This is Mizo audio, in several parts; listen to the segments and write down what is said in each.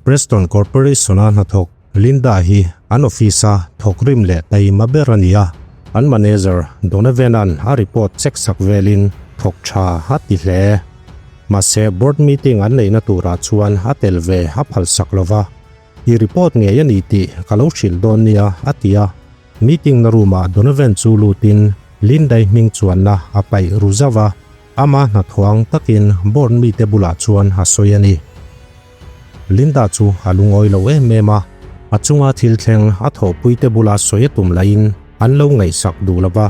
Preston Corporation-a hnathawk Linda hi an office-a thawkrim leh taima ber a ni a, an manager Donovan-a'n a report check sak velin thawk tha a ti hle. Mahse, board meeting an neihna turah chuan a tel ve a phalsak lo va, I report ngei a ni tih ka lo hrilh dawn nia, a ti a. Meeting na room-ah Donovan chu lutin Linda-i hming chuanna a paih ru zauh a, ama hnathawang takin board mite bulah chuan a sawi a ni. Linda chu a lungawi lo em em a, a chunga thil thleng a thawhpuite bula sawi a tum lahin an lo ngaihsak duh lo va.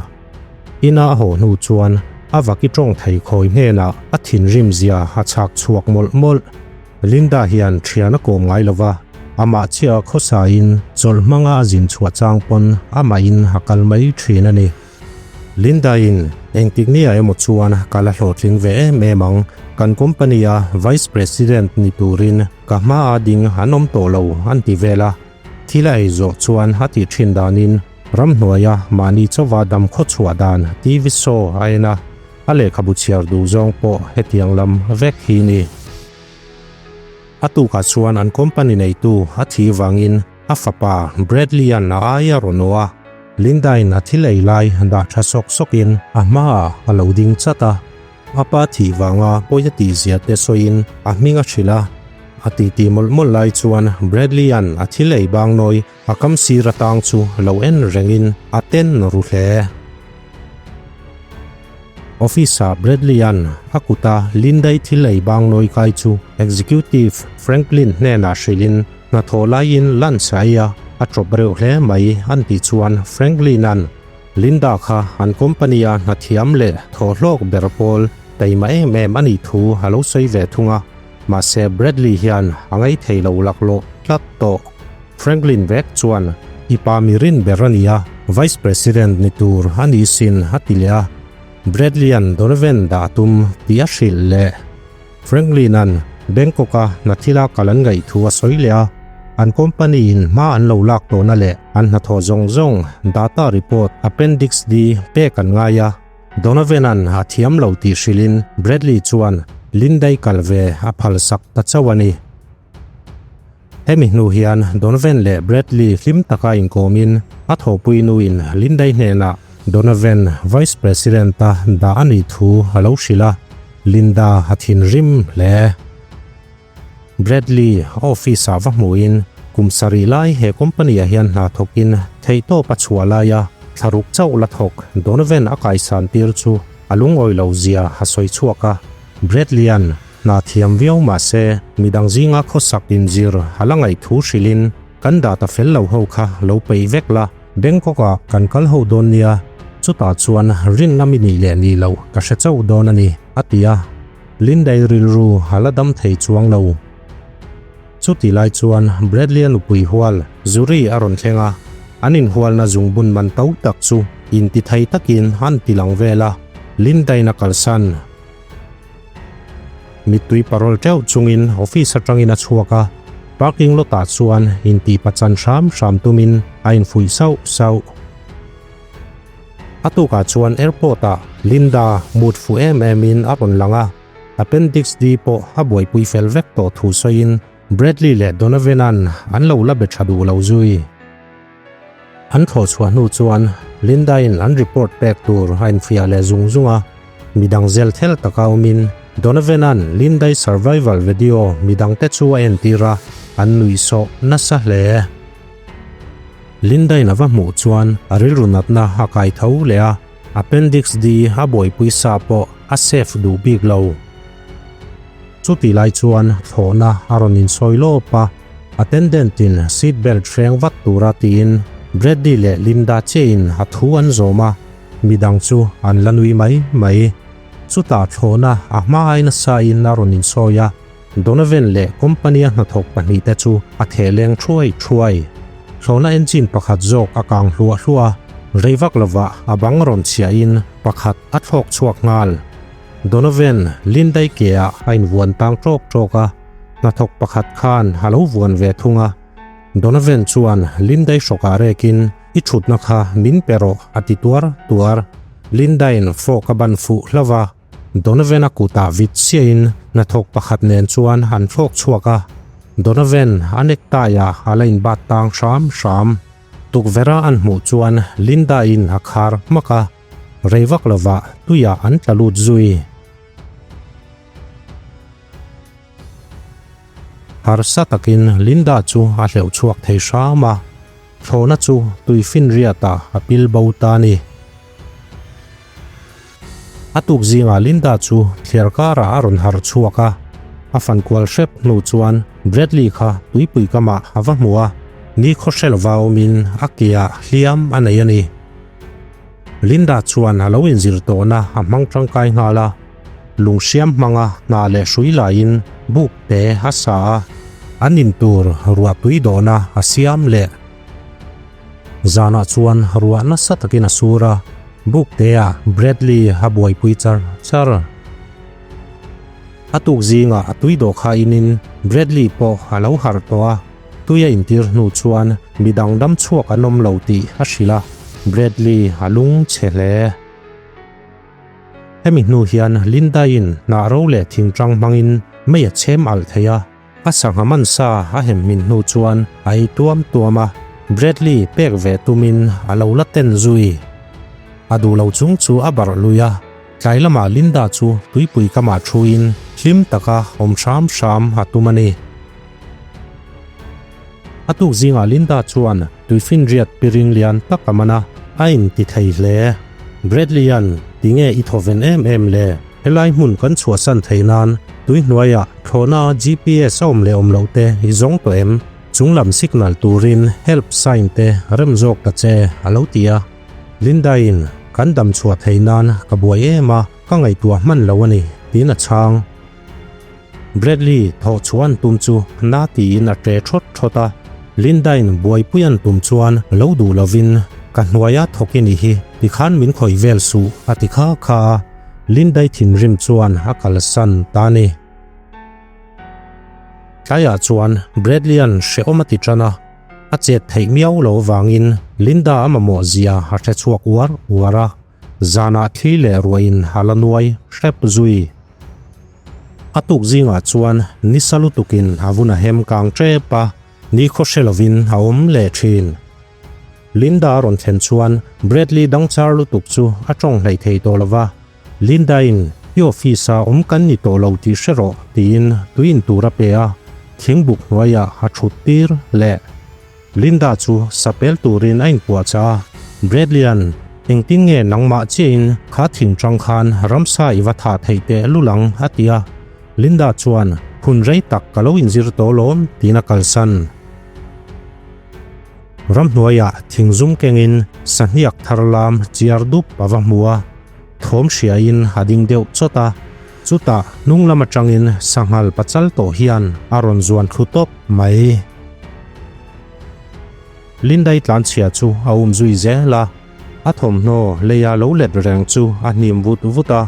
Ina a haw hnu chuan a vaki tawng thei khawi hnenah a thinrim zia a chhak chhuak mawlh mawlh. Linda hian thian a kawm ngai lo va, amah chiah khawsain chawlh hmanga a zin chhuah chang pawn amahin a kal mai thin a ni. Linda-in, Engtik nia emaw chuan ka la hlawhtling ve em em ang, kan company-a Vice President ni turin ka hmaa ding an awm tawh lo an ti vel a. Thil a ei zawh chuan a tih thin danin ramhnuaia mahni chauva dam khaw chhuah dan TV show a en a, a lehkhabu chhiar duh zawng pawh hetiang lam vek hi ni. A tukah chuan an company neitu a thih vangin A fapa Bradley-a'n a ai a rawn aw a, Linda-in a thil ei lai dah tha sawk sawkin a hmaah a lo ding chat a. A pa thih vanga pawi a tihzia te sawiin a hming a hrilh a. A titi mawlh mawlh lai chuan Bradley-a'n a thil ei bang nawi a kam sir atang chu lo en rengin a ten ru hle. Office-ah Bradley-a'n a kuta Linda-i thil ei bang nawi kai chu Executive Franklin hnenah hrilhin Hnathawh laiin lunch a ei a, a ṭawp reuh hle mai an tih chuan Franklin-a'n Linda kha an company-a hnathiam leh thawhhlawk ber pawl taima em em a nih thu a lo sawi ve thung a, mahse Bradley hian a ngaithei lo laklawh tlat tawh. Franklin vek chuan i pa mi rin ber a ni a, Vice President ni tur a ni sin a ti leh a, Bradley-a'n Donovan dah a tum tih a hrilh leh. Franklin-a'n Bangkok-a hnathila kal an ngaih thu a sawi leh a, an company-in hma an lo lak tawhna leh an hnathawh zawng zawng data report Appendix D pek an ngai a. Donovan-a'n a thiam lo tih hrilhin Bradley chuan Linda-i kal ve a phalsak ta chauh a ni. Hemi hnu hian Donovan leh Bradley hlim taka inkawmin a thawhpui nuin Linda-i hnenah Donovan Vice President-a dah a nih thu a lo hrilh a, Linda a thinrim hle. Bradley a office-ah va hmuhin kum sarih lai he company-ah hian hna thawkin theihtawp a chhuah laia thlaruk chauh la thawk Donovan a kaisan tir chu a lungawi lo zia a sawi chhuak a, Bradley-a'n Hna thiam viau mah se, midang zinga khawsak inzir a la ngaih thu hrilhin, Kan data fel lo ho kha lo peih vek la, Bangkok-ah kan kal ho dawn nia, chutah chuan rinna mi nih leh nih loh ka hre chauh dawn a ni, a ti a. Lindai rilru a la dam thei chuang lo. Chuti lai chuan Bradley-a nupui hual Zuri a rawn thleng a, an inhualna zungbun man to tak chu intithei takin an ti lang vel a, Lindai'n a kalsan. Mittui parol teuh chungin office atangin a chhuak a, parking lot ah chuan intih pachan hram hram tumin a infuih sauh sauh. A tukah chuan airport ah Linda mut fuh em em in a rawn lang a, Appendix D pawh a buaipui fel vek tawh thu sawiin Bradley leh Donovan-a'n an lo la be tha duh lo zui. An thlawh chhuah hnu chuan Linda-in an report pek tur a infiah leh zung zung a, midang zel thel taka awmin Donovan-a'n Linda-i survival video midangte chu a entir a, an nuihsawh nasa hle. Linda-in a va hmuh chuan a rilru natna a kai tho leh a, Appendix D a buaipui sa pawh a safe duh bik lo. Chutih lai chuan thlawhna a rawn insawi lawp a, attendant in seat belt hreng vat tura tiin Bradley leh Linda chiahin a thu an zawm a, midang chu an la nui mai mai. Chutah thlawhna a hma ai nasa in a rawn insawi a, Donovan leh company a hnathawk pahnihte chu a theh leng thuai thuai. Thlawhna engine pakhat zawk a kang hluah hluah a, rei vak lovah a bang rawn chhiahin pakhat a thlawk chhuak nghal. Donovan, Lindai ke-ah a invuan tang ṭawk ṭawk a, hnathawk pakhat khan a lo vuan ve thung a. Donovan chuan Lindai hrawkah rekin, I ṭhutna kha min pe rawh, a ti tuar tuar. Lindai'n fork a ban fuh hlauh a, Donovan-a kutah vit chiahin hnathawk pakhat nen chuan an thlawk chhuak a. Donovan a necktie ah a la inbat tang hram hram. Tukverh a an hmuh chuan Linda in a khar hmak a, rei vak lovah tuiah an tla lut zui. Harsa takin Linda chu a hleuh chhuak thei hram a, thlawhna chu tuifinriat ah a pil bo ta a ni. A tuk zingah Linda chu thliar karah a rawn har chhuak a, a fan kual hrep hnu chuan Bradley kha tuipui kamah a va hmu a, nikhaw hre lova awmin a keah hliam a nei a ni. Linda chuan a lo inzir tawhna a hmang tangkai nghal a, lunghriam hmanga hna leh hrui laiin buk te a sa a, an intur ruahtui dawhna a siam leh. Zanah chuan ruah nasa takin a sur a, Buktea Bradley a buaipui char char. A tuk zingah a tui dawh kha inin Bradley pawh a lo harh tawh a, tui a intir hnu chuan midang dam chhuak an awm lo tih a hrilh a, Bradley a lung chhe hle. Hemi hnu hian Linda-in hnah ro leh thingtang hmangin mei a chhem alh thei a. A sangha man sa a hem hmin hnu chuan a ei tuam tuam a, Bradley pek ve tumin a lo la ten zui. A duh lo chung chu a barh lui a, tlai lamah Linda chu tuipui kamah thuin hlim taka awm hram hram a tum a ni. A tuk zingah Linda chuan tuifinriat piring lian tak a man a, a inti thei hle. Bradley-a'n tinge i thawven em em le? Helai hmun kan chhuahsan thei nan tui hnuaiah thlawhna GPS a awm leh awm loh te i zawng tawh em? Chunglam signal turin help sign te rem zawk ta che a lo ti a. Linda-in kan dam chhuah thei nan ka buai em a, ka ngaihtuah hman lo a ni tiin a chhang. Bradley thawh chhuah an tum chu na tiin a ṭe ṭhawt ṭhawt a. Linda-in buaipui an tum chuan lo duh lovin ka hnuaia thawk i nih hi tikhan min khawih vel suh a ti kha kha a. Lindai thinrim chuan a kalsan ta a ni. Tlaiah chuan Bradley-a'n hrehawm a ti ṭan a, a chet theih miau lo avangin Linda a mamawh zia a hre chhuak uar uar a, zanah thli leh ruahin a la nuai hrep zui. A tuk zingah chuan nisa lutukin a vun a hem kang ṭep a, nikhaw hre lovin a awm leh ṭhin. Linda a rawn thlen chuan Bradley dang char lutuk chu a tawng hleih thei tawh lo va, Linda-in i office-a awm kan ni tawh lo tih hre rawh tiin tui in tur a pe a, thingbuk hnuaiah a thut tir leh. Linda chu sapel turin a inpuahchah a, Bradley-a'n engtin nge nangmah chiahin kha thing tang khan ramsa i va thah theih teh lul ang a ti a, Linda chuan hun rei tak ka lo inzir tawh lawm tiin a kalsan. Ramhnuaiah thingzum kengin sahniak thar lam chiar dup a va hmu a, thawm hriain a ding deuh chawt a, chutah hnung lam atangin sanghal pachal tawh hian a rawn zuan thlu tawp mai. Lindai tlanchhia chu a um zui zel a, a thawmhnaw leia lo let reng chu a hnim vut vut a,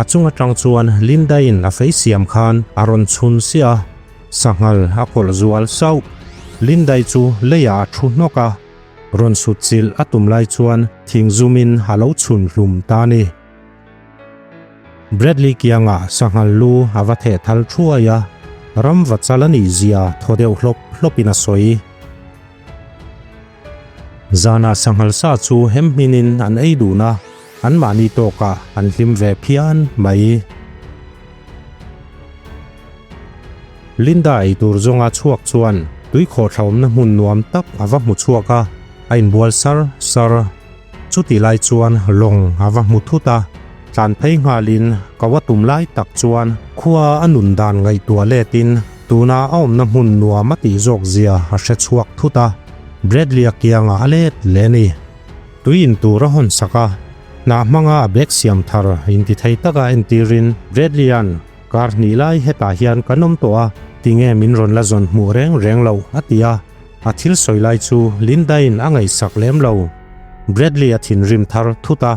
a chung atang chuan Lindaiin a fei siam khan a rawn chhun siah a. Sanghal a kawlh zual sauh. Lindai chu leiah a thu hnawk a, rawn sut chilh a tum lai chuan thing zumin a lo chhun hlum ta a ni. Bradley kiangah sanghal lu a va theh thal thuai a, ram va chal a nih zia thaw deuh hlawp hlawpin a sawi. Zanah sanghal sa chu hem hminin an ei dun a, anmahni tawkah an hlim ve phian mai. Linda eitur zawnga chhuak chuan tuikhawh thlaawmna hmun nuam tak a va hmu chhuak a, a inbual sar sar. Chutih lai chuan lawng a va hmu thut a, tlan phei nghalin ko a tum lai tak chuan khua a nun dan ngaihtuah letin tuna a awmna hmun nuam a tih zawk zia a hre chhuak thut a, Bradley-a kiangah a let leh a ni. Tui in tur a hawn sak a, hnah hmanga a bag siam thar inti thei taka entirin Bradley-a'n Kar hnih lai hetah hian kan awm tawh a, tinge min rawn la zawn hmuh reng reng lo a ti a, a thil sawi lai chu Linda-in a ngaihsak lem lo. Bradley a thinrim thar thut a,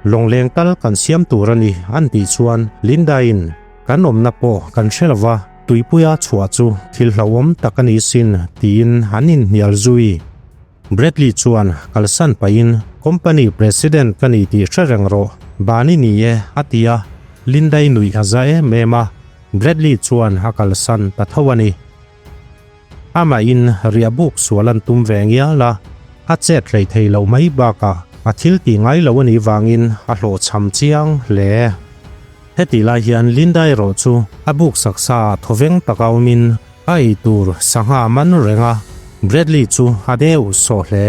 Lawngleng tal kan siam tur a ni an tih chuan Linda-in Kan awmna pawh kan hre lo va, tuipuia chhuah chu thil hlauhawm tak a ni sin tiin an inhnial zui. Bradley chuan kalsan pahin Company President ka ni tih hre reng rawh, Bani ni e a ti a, Linda-i nuih a za em em a, Bradley chuan a kalsan ta tho a ni. Amahin riah buk sual an tum ve ngial a, a chet hlei thei loh mai bakah a thil tih ngai lo a nih vangin a hlawhchham chiang hle. Hetih lai hian Linda erawh chu a buk saksa ah thawveng taka awmin a ei tur sangha a man reng a, Bradley chu a deuh sawh hle.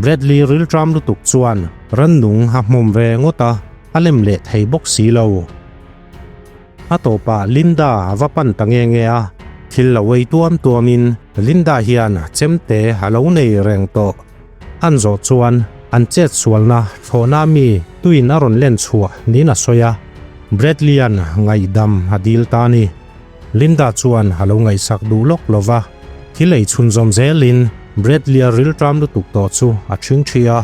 Bradley rilṭam lutuk chuan rannung a hmawm ve ngawt a, a lem leh thei bawk si lo. A tawpah Linda a va pan ta nge nge a, thil lo ei tuam tuamin Linda hian chemte a lo nei reng tawh. An zawh chuan an chet sualna thlawhna mi tuin a rawn len chhuah niin a sawi a, Bradley-a'n ngaihdam a dil ta a ni. Linda chuan a lo ngaihsak duh lawk lo va, thil ei chhunzawm zelin Bradley-a rilṭam lutuk tawh chu a ṭhingṭhi a.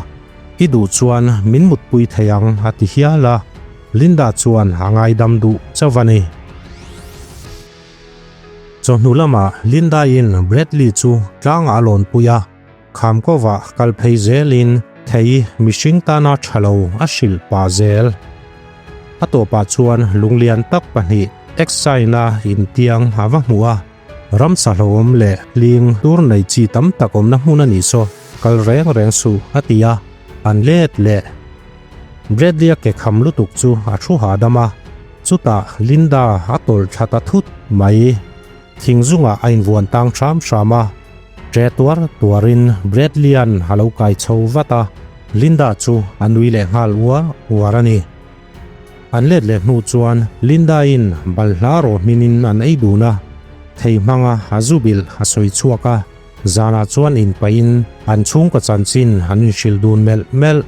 I duh chuan min mutpui thei ang a ti hial a, Linda chuan a ngaidam duh chauh a ni. Chawhnu lamah Linda-in Bradley chu tlangah a lawnpui a, Khamkawvah kal phei zelin thei mihring tana tha lo a hrilh pah zel. A tawpah chuan lunglian tak pahnih X-sign-a intiang a va hmu a. Ramsa hlauhawm leh hling tur nei chi tam tak awmna hmun a nih saw, kal reng reng suh, a ti a, an let leh. Bradley-a ke kham lutuk chu a thu hahdam a, chutah Linda a tawlh thla ta thut mai. Thing zungah a invuan tang hram hram a, ṭe tuar tuarin Bradley-a'n a lo kai chho vat a, Linda chu a nui leh nghal uar uar a ni. An let leh hnu chuan Linda-in balhla rawh hminin an ei dun a, thei hmanga a zu bilh a sawi chhuak a, zanah chuan inpahin an chhungkaw chanchin an inhrilh dun melh melh.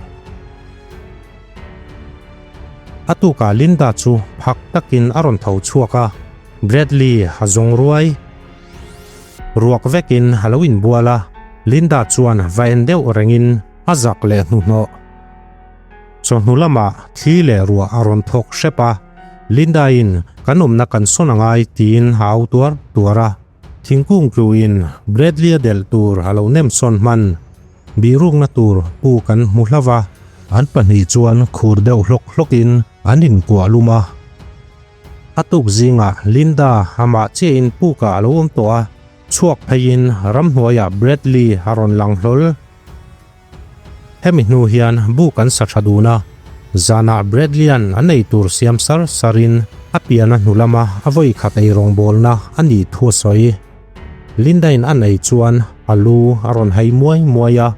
A tukah Linda chu phak takin a rawn tho chhuak a, Bradley a zawng ruai. Ruak vekin a lo inbual a, Linda chuan va en deuh rengin a zak leh hnuhnawh. Chawhnu lamah thli leh ruah a rawn thawk hrep a, Linda-in kan awmna kan sawn a ngai tiin a au tuar tuar a. Thingkung tluin Bradley-a delh tur a lo nem sawn hman. Bihrukna tur pu kan hmu hlauh a. An pahnih chuan khur deuh hlawk hlawkin an inkuah lum a. A tuk zingah Linda amah chiahin pukah a lo awm tawh a, chhuak pheiin ramhnuaiah Bradley a rawn lang hlawl. Hemi hnu hian bu kan sa tha dun a, zanah Bradley-a'n a nei tur siam sar sarin a pian a hnu lama a vawi khat ei rawngbawlna a nih thu a sawi. Linda-in a nei chuan a lu a rawn hai muai muai a,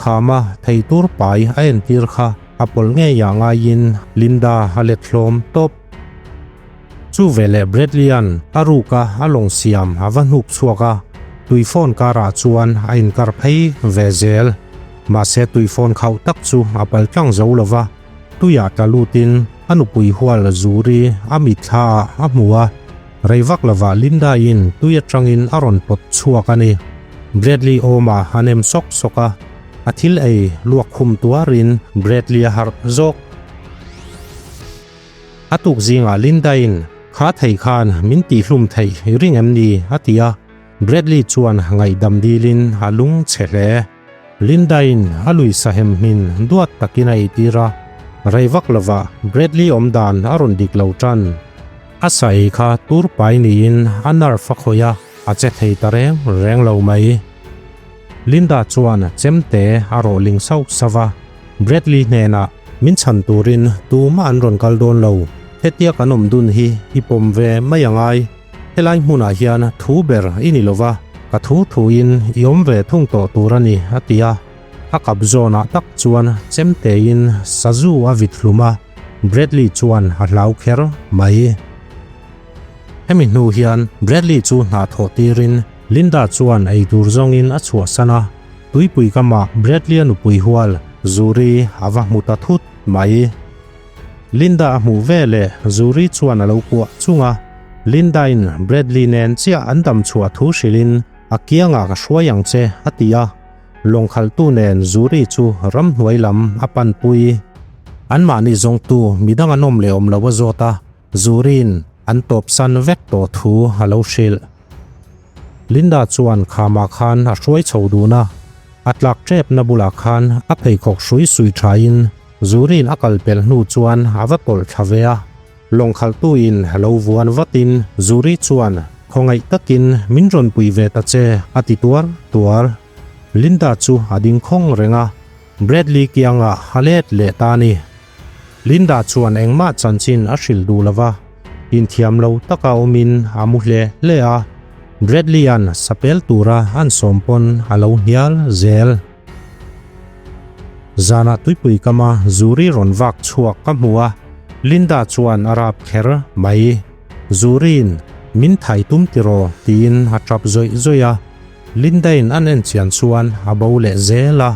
khama thei tur pai a entir kha a pawlh ngeiah ngaiin Linda a let hlawm tawp. Chu veleh Bradley-a'n a ruka a lawng siam a va hnuk chhuak a, tuifawn karah chuan a inkar phei ve zel. Mahse tuifawn khauh tak chu a pal tlang zo lo va, tuiah tla lutin a nupui hual Zuri a mitthla ah a hmu a, rei vak lovah Linda-in tui atangin a rawn pawt chhuak a ni. Bradley awmah a nem sawk sawk a, a thil ei luak khum tuarin Bradley a harh zawk. A tuk zingah Linda-in, Kha thei khan min tihhlum theih i ring em ni? a ti a. Bradley chuan ngaihdam dilin a lung chhe hle. Linda-in a lui sahem hmin duat takin a eitir a. Rei vak lovah Bradley awm dan a rawn dik lo tan. A sa ei kha tur pai niin a nerve a khawih a, a che thei ta reng reng lo mai. Linda chuan chemte a rawh ling sauh sauh a. Bradley hnenah, Min chhan turin tumah an rawn kal dawn lo. Hetia kan awm dun hi i pawm ve mai a ngai. Helai hmunah hian thu ber i ni lova, ka thu thuin i awm ve thung tawh tur a ni, a ti a. A kap zawnah tak chuan chemtein sazu a vit hlum a, Bradley chuan a hlau kher mai. Hemi hnu hian Bradley chu hna thawh tirin Linda chuan eitur zawngin a chhuahsan a. Tuipui kamah Bradley-a nupui hual Zuri a va hmu ta thut mai. Linda a hmuh ve leh Zuri chuan a lo kuah chung a, Linda-in Bradley nen chiah an dam chhuah thu hrilhin a kiangah ka hruai ang che a ti a, lawngkhaltu nen Zuri chu ramhnuai lam a panpui. Anmahni zawngtu midang an awm leh awm lo a zawt a, Zuri'n an tawpsan vek tawh thu a lo hrilh. Linda chuan khamah khan a hruai chho dun a, a tlak ṭepna bulah khan a pheikhawk hrui sui ṭhain Zuri'n a kal pelh hnu chuan a va tawlh thla ve a. Lawng khalhtuin lo vuan vatin Zuri chuan. Khawngaih takin min rawn pui ve ta che a ti tuar tuar. Linda chu a ding khawng reng a, Bradley kiangah a let leh ta a ni. Linda chuan engmah chanchin a hrilh duh lo va, inthiam lo taka awmin a mu hle hle a, Bradley-a'n sapel tura an sawm pawn a lo hnial zel. Zanah tuipui kama Zuri rawn vak chhuak ka hmu a, Linda chuan a rap kher mai. Zuri'n, Min thai tum tiraw? tiin a tap zawih zawih a. Linda-in an en chian chuan a bo leh zel a,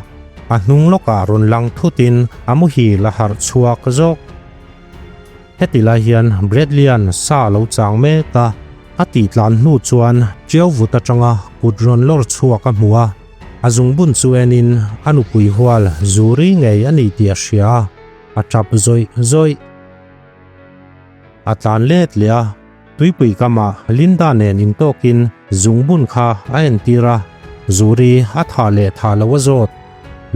a hnung lawkah rawn lang thutin a muhil a harh chhuak zawk. Heti lai hian Bradley-a'n sa a lo chang mek a, a tih tlan hnu chuan Ṭiau vut aṭanga kut rawn lawr chhuak a hmu a, a zungbun chu enin a nupui hual Zuri ngei a ni tih a hria a, a ṭap zawih zawih. A tlan let leh a, tuipui kamah Linda nen intawkin zungbun kha a entir a, Zuri a thah leh thah lo a zawt.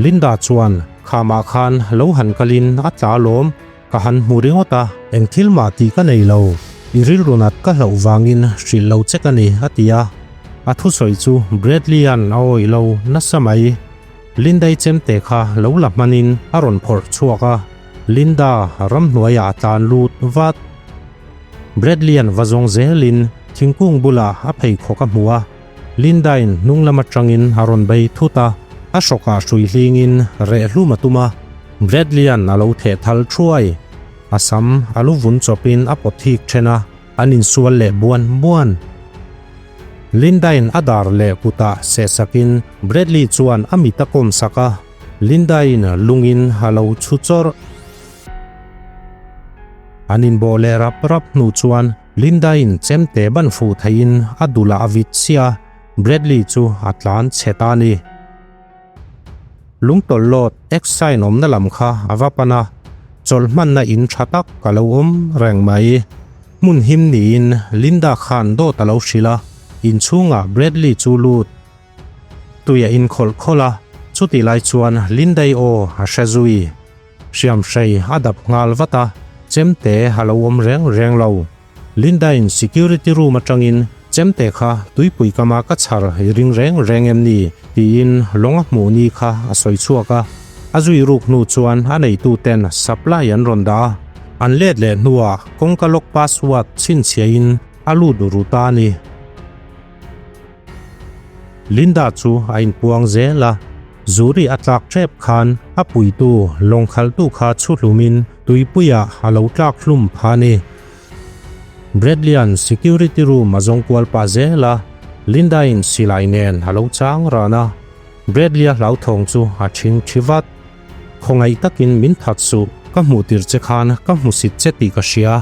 Linda chuan khamah khan lo han kalin a tla lawm, ka han hmu ringawt a, eng thil mah tih ka nei lo, i rilru nat ka hlauh vangin hrilh lo che ka ni a ti a. A thusawi chu Bradley-a'n a awih lo nasa mai. Lindai chemte kha lo la hmanin a rawn phawrh chhuak a, Linda ramhnuaiah a tlan lut vat. Bradley-a'n va zawng zelin thingkung bulah a pheikhawk a hmu a, Linda-in hnung lam atangin a rawn bei thut a, a hrawkah hrui hlingin reh hlum a tum a, Bradley-a'n a lo theh thal thuai. A sam a lu vun chawpin a pawt thik then a, an insual leh buan buan. Linda-in a dar leh kutah sehsakin Bradley chuan a mit a kawm sak a, Linda-in lungin a lo chhu chawrh. An inbawh leh rap rap hnu chuan Linda-in chemte ban fuh theihin a dulah a vit chiah a, Bradley chu a tlan chhe ta a ni. Lungtawlhlawt X-sign awmna lam kha a va pan a, chawlh hmanna in tha tak a lo awm reng mai. Hmun him niin Linda khan dawt a lo hrilh a, inchhungah Bradley chu lut tui a inkhawlh khawlh a, chutih lai chuan Linda-i aw a hre zui. Hriamhrei a dap nghal vat a, chemte a lo awm reng reng lo. Linda-in security room atangin chemte kha tuipui kama ka chhar i ring reng reng em ni? tiin lawng a hmuh ni kha a sawi chhuak a. A zui ruk hnu chuan a neituten supply an rawn dah a, an let leh hnuah kawngka lock password chhinchhiahin a lut ru ta a ni. Linda chu a inpuang zel a, Zuri a tlak tep khan a puitu lawng khalhtu kha chhu hlumin tuipuiah a lo tlak hlum pha a ni. Bradley-a'n security room a zawng kual pah zel a, Linda-in silai nen a lo chang ran a, Bradley-a hlauthawng chu a ṭhing ṭhi vat. Khawngaih takin min that suh, ka hmuh tir che khan ka hmusit che tih ka hria,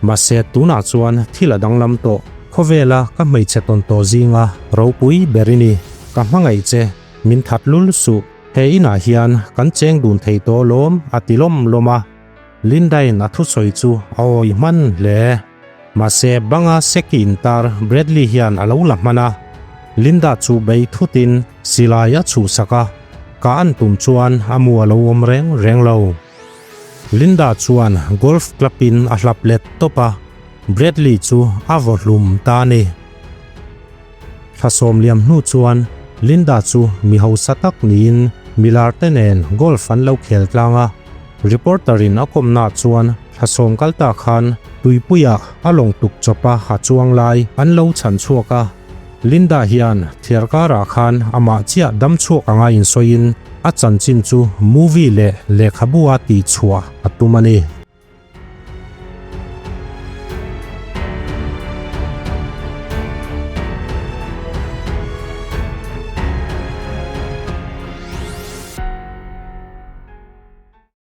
mahse tunah chuan thil a danglam tawh, khawvela ka hmeichhe tawn tawh zinga ropui ber i ni, ka hmangaih che, min that lul suh, he inah hian kan cheng dun thei tawh lawm a ti lawm lawm a. Linda-in a thusawi chu a awi hman hle. Mahse, banga seki intar Bradley hian a lo la hman a. Linda chu bei thutin silai a chhuhsak a, ka an tum chuan a mu a lo awm reng reng lo. Linda chuan golf club-in a hlap let tawp a, Bradley chu a vaw hlum ta a ni. Thla sawmliam hnu chuan Linda chu mi hausa tak niin milar te nen golf an lo khel tlang a. Reporter in a kawmna chuan thla sawm kal ta khan tuipuiah a lawng tuk chawpa a chuang lai an lo chhan chhuak a. Linda hian thliar karah khan amah chiah dam chhuak anga insawiin a chanchin chu movie leh lehkhabu a tihchhuah a tum a ni.